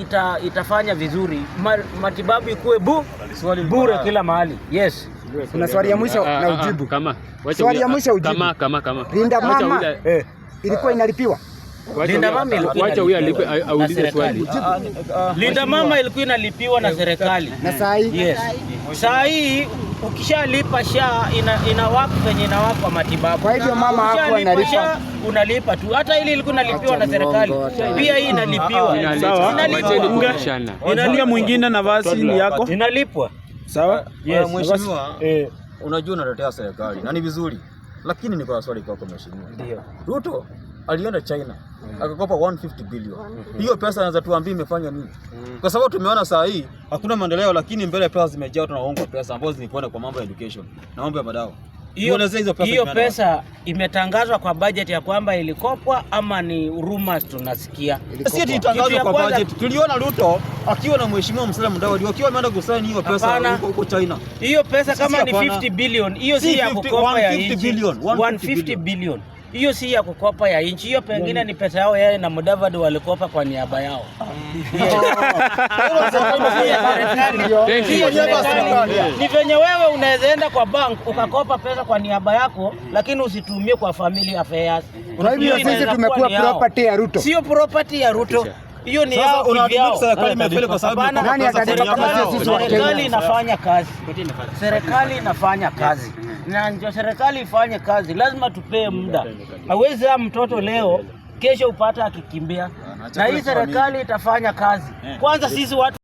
SHA itafanya vizuri, matibabu ikuwe bure kila mahali. Yes. Kuna swali ya mwisho Ah, na ah, ah, ujibu. Kama wacha Swali ya mwisho ujibu. Kama kama kama. Linda Wacha Mama ilikuwa inalipiwa? Wacha Linda huyu- Mama ilikuwa wacha huyu alipe inalipiwa na aulize serikali. swali. Linda Mama ilikuwa inalipiwa na serikali. Na saa hii? Yes. Saa hii ukishalipa SHA ina work venye ina work kwa matibabu. Kwa hivyo mama hakuwa Ukishalipa analipa. SHA unalipa tu. Hata ile ilikuwa inalipiwa na serikali. Pia hii inalipiwa. Inalipwa. Sawa. Inalipwa. Wacheni kubishana. Bunge mwingine, nafasi ni yako. Inalipwa. Sawa? Yes. Mheshimiwa, Eh, unajua unatetea serikali na ni vizuri, lakini niko na swali kwako mheshimiwa. Ndio. Ruto alienda China akakopa 150 billion. Hiyo pesa anaweza tuambie imefanya nini? Kwa sababu tumeona saa hii hakuna maendeleo, lakini mbele pesa zimejaa, tunaongwa pesa ambazo zilikwenda kwa mambo ya education na mambo ya madawa. Hiyo Tuelezee hizo pesa hiyo zimeenda wapi? pesa imetangazwa kwa budget ya kwamba ilikopwa ama ni rumors tunasikia? Si ati Kitu itangazwe ya kwa budget. Tuliona Ruto akiwa na mheshimiwa Musalia Mudavadi wakiwa wameenda kusaini hiyo pesa Hapana. huko huko China. Hiyo pesa kama Sisi ni hapana. 50 billion, hiyo si Si ya 50, kukopa ya 150 nchi. billion, 150 150 billion. Hiyo si ya kukopa ya nchi, hiyo pengine ni pesa yao yeye na Mudavadi walikopa kwa niaba yao. Si ya serikali. Thank Si ya you. serikali. Ni venye wewe unaweza enda kwa bank ukakopa pesa kwa niaba yako, lakini usitumie kwa family affairs. Kwa hivyo Hiyo sisi inaweza kuwa tumekuwa ni yao. property ya Ruto. Sio property ya Ruto. Hiyo ni Sasa yao unaadmit kivyao. serikali imefeli kwa sababu Hapana. imekopa Nani pesa kwa atalipa niaba kama yao. sio sisi wa Kenya? Serikali inafanya kazi, serikali inafanya kazi, na ndio serikali ifanye kazi, lazima tupee muda. Hawezi mtoto leo, kesho upata akikimbia, na hii serikali itafanya kazi. Kwanza sisi watu